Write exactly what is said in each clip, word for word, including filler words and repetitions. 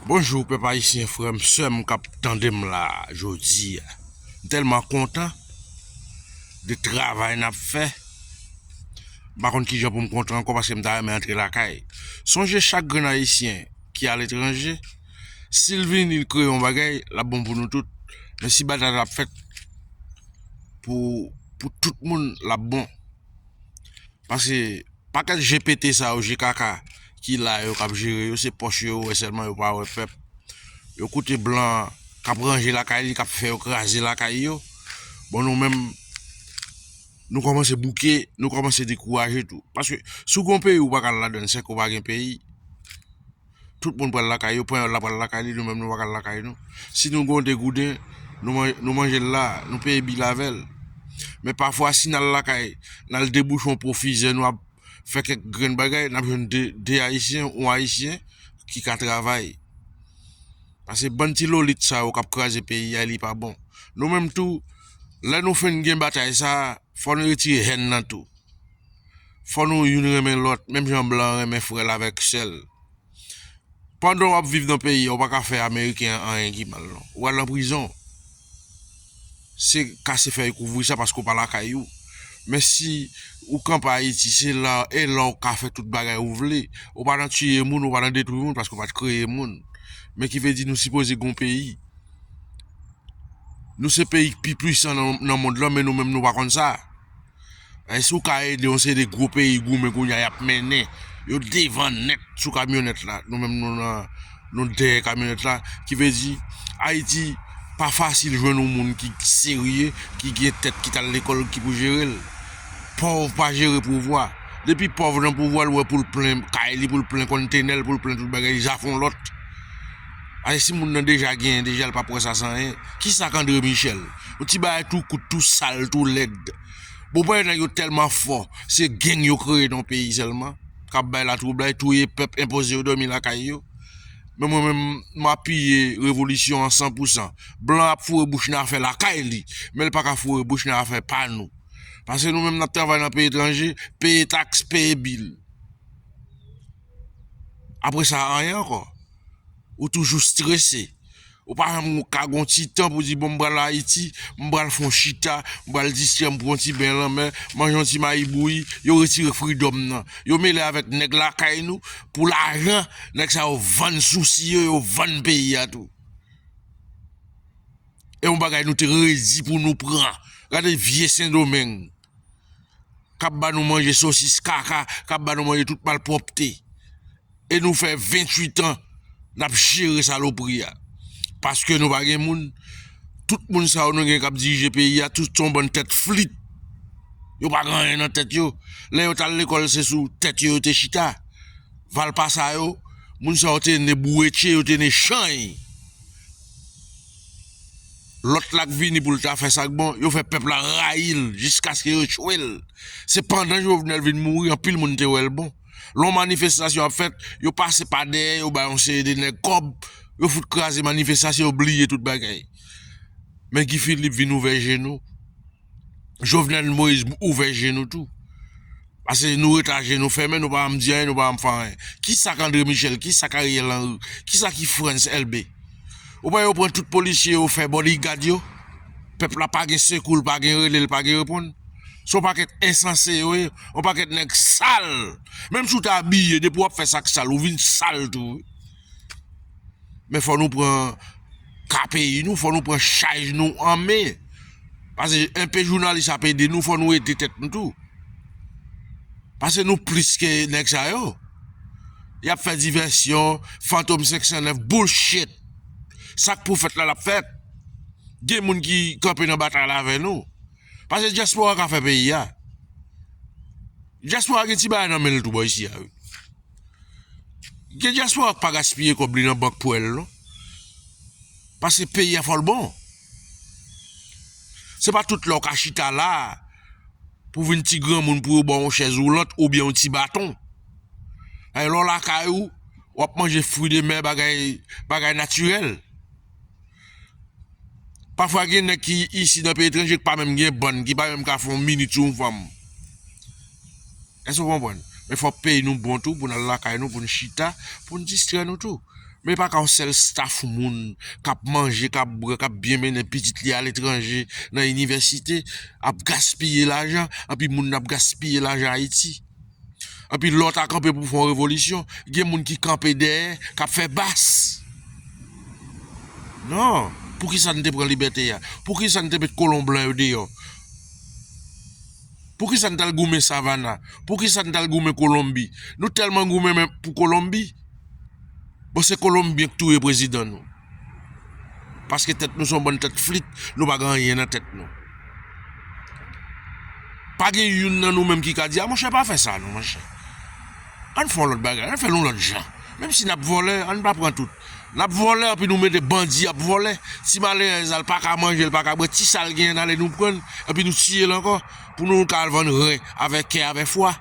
Bonjou, pèp ayisyen, frè m, sè m k ap tande m la jodi a. M tèlman kontan de travay n ap fè. M pa konn kijan pou m kontan ankò paske m ta renmen antre lakay. Sonje chak grenn ayisyen ki aletranje, si l vini, l kreye yon bagay, l ap bon pou nou tout. Men si batay la ap fèt pou, pou tout moun, l ap bon. Paske pakèt G P T sa yo, G K K, ki la yo, k ap jere yo, se pòch yo wè sèlman, yo pa wè pèp. Yo koute blan k ap ranje lakay li, k ap fè yo kraze lakay yo. Bon, nou menm, nou kòmanse bouke, nou kòmanse dekouraje tou. Paske si w gen yon peyi ou pa ka al ladann, se ke w pa gen peyi. Tout moun pral lakay yo, panyòl la pral lakay li, nou menm nou pa ka al lakay nou. Si nou gen yon degouden, nou man-, nou manje l la, nou peye bil avè l. Men pafwa, si n al lakay, n al debouche yon po fizè, nou ap fè kèk grenn bagay, n ap jwenn de, de Ayisyen, yon Ayisyen ki ka travay. Paske bann ti lolit sa yo k ap kraze peyi a, li pa bon. Nou menm tou, lè nou fin gen batay sa, fò nou retire hèn nan tou. Fò nou youn renmen lòt, menm jan blan renmen frè l avèk sè l. Pandan w ap viv nan peyi a, ou pa ka fè Ameriken an anyen ki mal, non. Ou al nan prizon. Se kase fèy kouvri sa paske w pa lakay ou. Men si ou kanpe Ayiti, se la, e la w ka fè tout bagay ou vle. Ou pa nan tiye moun, ou pa nan detwi moun paske w pa t kreye moun. Men ki vle di nou sipoze gen yon peyi. Nou se peyi k pi pwisan nan, nan mond lan, men nou menm nou pa konn sa. E si w ka ede yon seri de gwo peyi goumen kounye a, y ap mennen yo devan nèt sou kamyonèt la. Nou menm nou nan, nou dèyè kamyonèt la. Ki vle di, Ayiti pa fasil jwenn yon moun ki serye, ki gen tèt, ki t al lekòl, ki pou jere l. Pòv pa jere pouvwa. Depi pòv nan pouvwa, l wè pou l plen kay li, pou l plen kontenè l, pou l plen tout bagay, li zafon lòt. Ay, si moun nan deja genyen, deja l p ap wè sa se anyen. Kisa k André Michel? Yon ti bagay tou kout, tou sal, tou lèd. Bon, pa nèg yo tèlman fò, se gang yo kreye nan peyi sèlman, k ap bay latwoublay, touye pèp, enpoze yo dòmi lakay yo. Men mwen menm, m apiye revolisyon an san pou san. Blan ap foure bouch nan afè lakay li, men l pa ka foure bouch nan afè pa nou. Paske nou menm n ap travay nan peyi etranje, peye taks, peye bil. Apre sa, anyen ankò. Ou toujou strese. Ou pa janm ka gon ti tan pou di, bon, m pral Ayiti, m pral fè yon chita, m pral distrè, m pran yon ti ben lanmè, manje yon ti mayi bouyi, yo retire freedom nan. Yo mele avèk nèg lakay nou, pou lajan, nèg sa yo vann sousi yo, yo vann peyi a tou. E yon bagay nou te redi pou nou pran. Gade vye Sendomeng k ap ba nou manje sosis kaka, k ap ba nou manje tout malpwòpte. E nou fè venntuit an n ap jere salopri a. Paske nou pa gen moun. Tout moun sa yo nou gen k ap dirije peyi a, tout se yon bann tèt flit. Yo pa gen anyen nan tèt yo. Lè yo t al lekòl, se sou tèt yo yo te chita. Valpa sa yo, moun sa yo te ne bouretye, yo te ne chany. Lòt la k vini pou l ta fè sa k bon, yo fè pèp la rayi l jiskaske yo tchwe l. Se pandan Jovenel vin mouri, anpil moun te wè l bon. Lè yon manifestasyon ap fèt, yo pase pa dèyè, yo bay yon seri de nèg kòb, yo fout kraze manifestasyon, yo bliye tout bagay. Men Guy Philippe vin ouvè je nou. Jovenel Moïse ouvè je nou tou. Paske nou ret a je nou fèmen, nou pa janm di anyen, nou pa janm fè anyen. Kisa k André Michel, kisa k Ariel Henry, kisa ki Frantz Elbé? Ou pa yo pran tout polisye yo fè bodyguard yo? Pèp la pa gen sekou l, pa gen rele l, pa gen reponn. Se yon pakèt ensanse yo ye, yon pakèt nèg sal. Menm si w ta abiye, depi w ap fè sa k sal, ou vin sal tou wi. Men fò nou pran ka peyi nou, fò nou pran chaj nou an men. Paske enpe jounalis ap ede nou, fò nou ede tèt nou tou. Paske nou plis ke nèg sa yo. Y ap fè divèsyon, Fantom senk san nèf, bullshit. Sa k pou fèt la, l ap fèt. Gen moun ki kanpe nan batay la avè nou. Paske dyaspora ka fè peyi a. Dyaspora gen ti bagay nan men l tou bò isi a wi. Gen dyaspora k pa gaspiye kòb li nan bank pou èl non. Paske peyi a fò l bon. Se pa tout lè w ka chita la pou vin ti granmoun pou yo ba w yon chèz woulant oubyen yon ti baton. Lè w lakay ou, w ap manje fwi de mè, bagay, bagay natirèl. Pafwa gen nèg ki isi nan peyi etranje ki pa menm gen bann, ki pa menm ka fè yon minit sou yon fanm. Èske w konprann? Men fòk peyi nou bon tou pou n al lakay nou, pou n chita, pou n distrè nou tou. Men pa ka yon sèl staff moun k ap manje, k ap bwè, k ap byen mennen pitit li aletranje, nan inivèsite, ap gaspiye lajan, anpi moun nan ap gaspiye lajan Ayiti. Anpi lè w ta kanpe pou fè yon revolisyon, gen moun ki kanpe dèyè, k ap fè bas. Non, poukisa n te pran libète a? Poukisa n te met kolon blan yo deyò? Poukisa n t al goumen Savannah? Poukisa n t al goumen Kolonbi? Nou tèlman goumen men pou Kolonbi. Bon, se Kolonbyen k touye prezidan nou. Paske tèt nou se yon bann tèt flit, nou pa gen anyen nan tèt nou. Pa gen youn nan nou menm ki ka di, a monchè, pa fè sa non, monchè. Ann fè yon lòt bagay, ann fè l yon lòt jan. Menm si n ap vòlè, ann pa pran tout. N ap vòlè, anpi nou mete bandi ap vòlè. Ti malerèz la, l pa ka manje, l pa ka bwè, ti sa l genyen, n ale nou pran l, anpi nou tiye l ankò, pou nou ka al vann ren avè kè, avè fwa.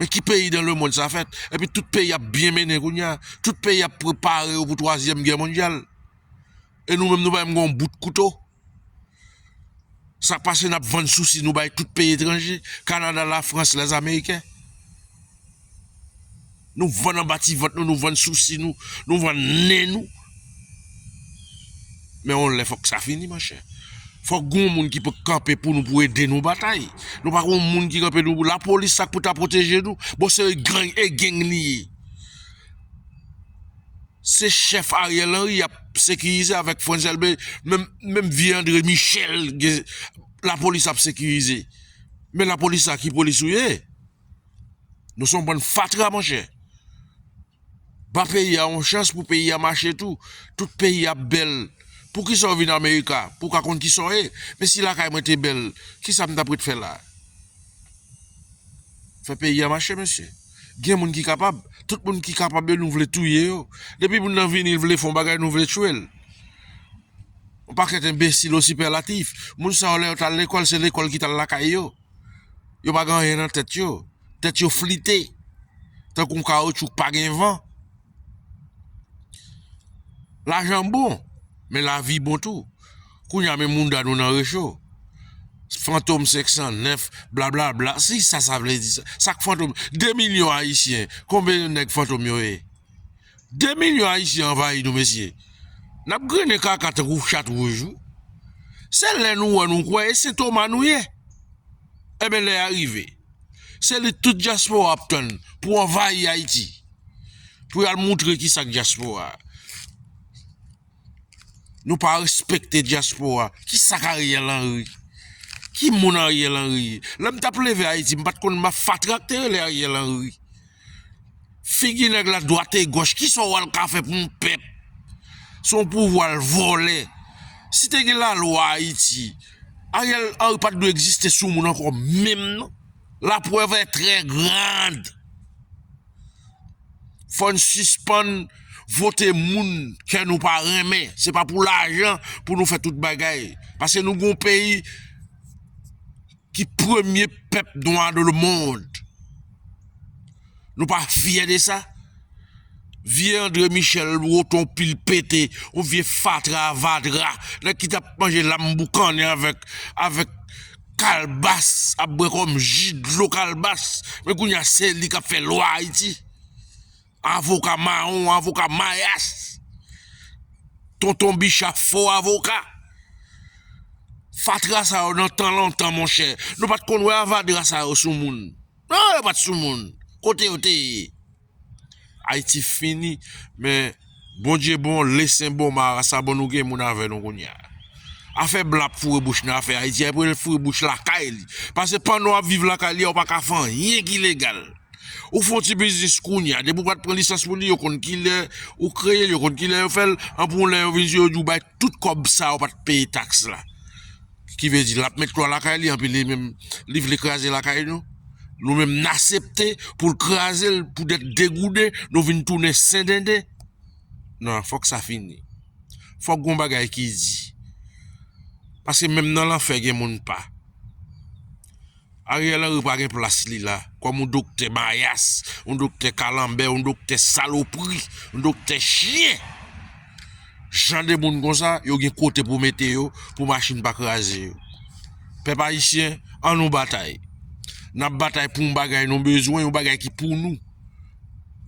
Men ki peyi dans le monde sa fèt? Epi tout peyi ap byen mennen kounye a. Tout peyi ap prepare yo pou twazyèm gè mondyal. E nou menm, nou pa menm gen yon bout kouto. Sa k pase, n ap vann sousi nou bay tout peyi etranje, Kanada, Lafrans, Lèzameriken. Nou vann anba ti vant nou, nou vann sousi nou, nou vann nen nou. Men yon lè fòk sa fini, monchè. Fòk gen yon moun ki pou kanpe pou nou, pou ede nou batay. Nou pa gen yon moun ki kanpe nou. Lapolis sa k pou ta pwoteje nou. Bon, se gang e gang li ye. Se chèf Ariel Henry y ap sekirize avèk Frantz Elbé, menm, menm vye André Michel, gen, lapolis ap sekirize. Men lapolis sa ki polis ou ye? Nou se yon bann fatra, monchè. Ba peyi a yon chans pou peyi a mache tou. Tout peyi ap bèl. Poukisa w vin Amerika? Pou w ka konn kisa w ye. Men si lakay mwen te bèl, kisa m t ap ret fè la? Fè peyi a mache, mesye. Gen moun ki kapab. Tout moun ki kapab yo, nou vle touye yo. Depi moun nan vini, l vle fè yon bagay, nou vle tchwe l. Yon pakèt enbesil o sipèlatif. Moun sa yo, lè yo t al lekòl, se lekòl ki t al lakay yo. Yo pa gen anyen nan tèt yo. Tèt yo flite. Tankou yon kawotchou k pa gen van. Lajan bon, men lavi bon tou. Kounye a, men mounda nou nan recho. Fantom senk san nèf, blablabla. Si sa, sa vle di sa. Sa k fantom? De milyon Ayisyen. Konbyen nèg fantom yo ye? De milyon Ayisyen anvayi nou, mesye. N ap grennen kaka tankou chat wouj, wi. Se lè nou wè nou kwè, e se Toma nou ye. Enben, lè a rive. Se li tout dyaspora ap tann pou anvayi Ayiti. Pou y al moutre ki sa k dyaspora. Nou pa respekte dyaspora. Ki sa k Ariel Henry? Ki moun Ariel Henry ye? Lè m t ap leve Ayiti, m pa t konn ma fatra k te rele Ariel Henry. Figi nèg la dwat e gòch, kisa w al ka fè pou yon pèp? Se yon pouvwa l vòlè. Si te gen lalwa Ayiti, Ariel Henry pa t dwe egziste sou moun ankò menm non. La preuve est très grande. Fò n sispann vote moun kè nou pa renmen. Se pa pou lajan pou nou fè tout bagay. Paske nou gen yon peyi ki premye pèp nwa dans le monde. Nou pa fyè de sa? Vye André Michel, woton pil pete, yon vye fatra avadra, nèg ki t ap manje lam boukannen avèk, avèk kalbas, ap bwè kòm ji dlo kalbas. Men kounye a, se li k ap fè lwa Ayiti. Avoka mawon, avoka mayas. Tonton Bicha fo avoka. Fatra sa yo nan tan lontan, monchè. Nou pa t konn wè avadra sa yo sou moun. Non, yo pa t sou moun. Kote yo te ye? Ayiti fini, men Bondye bon, lesen bon, marasa bon, nou gen moun avè nou kounye a. Afè blan ap foure bouch nan afè Ayiti, ap rele foure bouch lakay li. Paske pandan w ap viv lakay li a, ou pa ka fè anyen ki legal. Ou fè yon ti biznis kounye a, depi w pa t pran lisans pou li, yo konn kilè ou kreye l, yo konn kilè yo fè l, anpi yon lè yo vin di yo, di w bay tout kòb sa ou pa t peye taks la. Ki vle di, l ap met lwa lakay li, anpi li menm, li vle kraze lakay nou. Nou menm, n aksepte pou l kraze l, poutèt degouden, nou vin tounen sendenden. Non, fòk sa fini. Fòk gon bagay ki di. Paske menm nan lanfè, gen moun pa. Ariel Henry pa gen plas li la, kòm yon doktè mayas, yon doktè kalanbè, yon doktè salopri, yon doktè chyen. Jan de moun konsa, yo gen kote pou mete yo, pou machin pa kraze yo. Pèp ayisyen, ann nou batay. N ap batay pou yon bagay nou bezwen, yon bagay ki pou nou.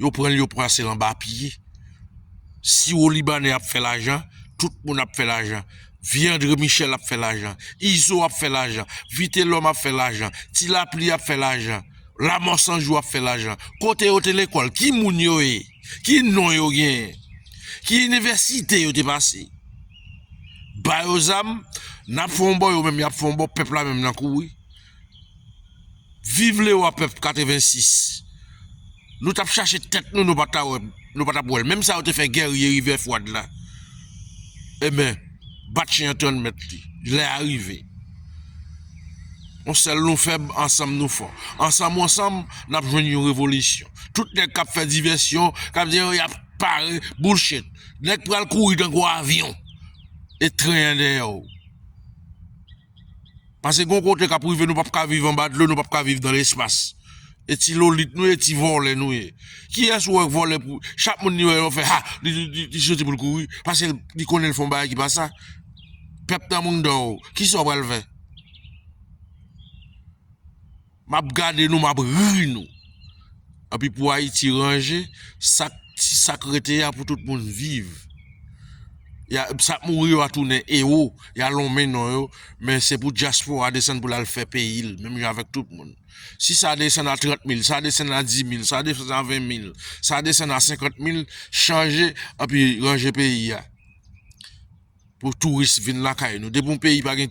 Yo pran l, yo pase l anba pye. Siwo Libanè ap fè lajan, tout moun ap fè lajan. Vye André Michel ap fè lajan, Izo ap fè lajan, Vitelòm ap fè lajan, Ti Lapli ap fè lajan, Lamò San Jou ap fè lajan. Kote yo te lekòl? Ki moun yo ye? Ki non yo genyen? Ki inivèsite yo te pase? Ba yo zam, n ap fè yon bò, yo menm y ap fè yon bò, pèp la menm nan kouri. Viv lewa pèp katrevensis. Nou t ap chache tèt nou, nou pa t a wè, nou pa t ap wè l. Menm sa yo te fè Guerrier Rivière Froide la. Ebyen, bat chen an tann mèt li. Lè a rive. Yon sèl nou fèb, ansanm nou fò. Ansanm, ansanm, n ap jwenn yon revolisyon. Tout nèg k ap fè divèsyon, k ap di y ap pare, bullshit. Nèg pral kouri tankou avyon e trennen dèyè w. Paske gon kote k ap rive, nou p ap ka viv anba dlo, nou p ap ka viv nan lespas. E ti lolit nou ye, ti vòlè nou ye. Kiyès ou wè k vòlè pou chak moun li wè yo fè ha, li, li, li, li soti pou l kouri, paske li konnen l fè yon bagay ki pa sa. Pèp nan moun dan w, kisa w pral fè? M ap gade nou, m ap ri nou. Anpi pou Ayiti ranje, sa k, sa k rete a pou tout moun viv. Y a, sa k mouri yo a tounen ewo, y a lonmen non yo, men se pou dyaspora desann pou l al fè peyi l, menm jan avèk tout moun. Si sa desann a trant mil, sa desann a di mil, sa desann a ven mil, sa desann a senkant mil, chanje, anpi ranje peyi a. Pou touris vin lakay nou. Depi yon peyi pa gen